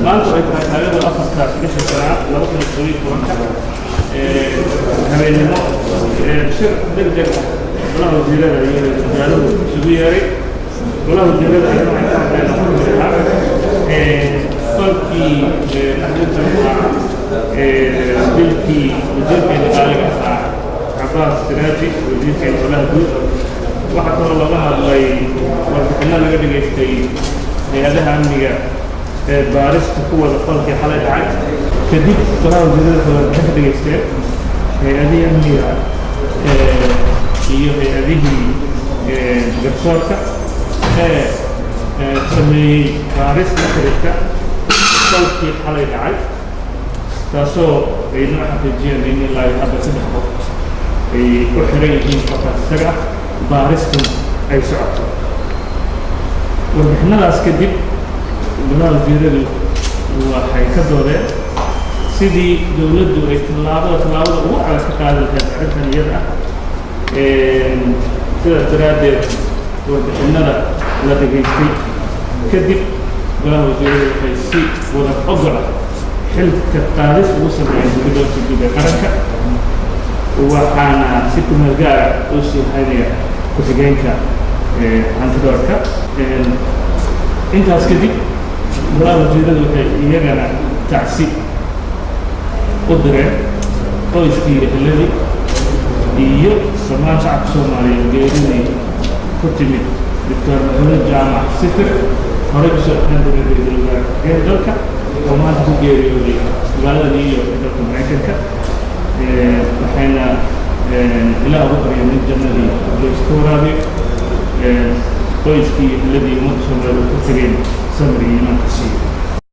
Maanta ay tahay taariikhda 4-ta bisha sanaad 2017-ka habeennimo, shir deg deg ah golaha wasiirada iyo ra-iisul wasaaruhu isugu yeeray. Golaha wasiirada arrimaha ka hadleen waxaa kamid ahaa falkii arrinta ahaa dilkii wasiirkeena qaaliga ahaa Cabaas Siraaji, wasiirkeena golaha guud. Waxaa kaloo looga hadlay warbixinno laga dhegaystay hay-adaha amniga ee baarista ku wada falkii xalay dhacay. Kadib golaha wasiirada waxay warbixin ka dhegaysteen hay-adihii amniga iyo hay-adihii garsoorka ee sameeyey baaris la xiriirta falkii xalay dhacay, taasoo ay noo xaqiijiyeen in ilaa iyo hadda 3 qof ay u xiran yihiin falkaas isaga ah, baaristuna ay socoto. Warbixinadaas kadib golaha wasiiradu waxay ka doodeen sidii dowladdu ay tallaabada ugu adag ka qaadi lahayd arrintan iyada ah. Sidaas daraaddeed, warbixinada la dhegaystay kadib, golaha wasiiradu waxay si wada ogol ah xilka qaadis ugu sameeyeen guddoonka guud ee qaranka, waxaana si kumeel gaara u sii haynaya ku-xigeenka hantidhoorka. Intaas kadib golaha wasiiradu waxay iyagana tacsi u direen qoyskii, eheladii iyo dhammaan shacabka Soomaaliyeed geeridii ku timid Doctor Maxamed Jaamac Sifir, horey usoo ahaan jiray ra-iisul wasaare ku-xigeenka dalka, oo maanta ku geeriyooday magaalada New York ee dalka Maraykanka. Waxayna Ilaah ugu baryeen mid jannadii joos ka waraabiyo, qoyskii iyo eheladii ummadda Soomaaliyeed uu ka tegeen samri iyo iimaan ka siiyo.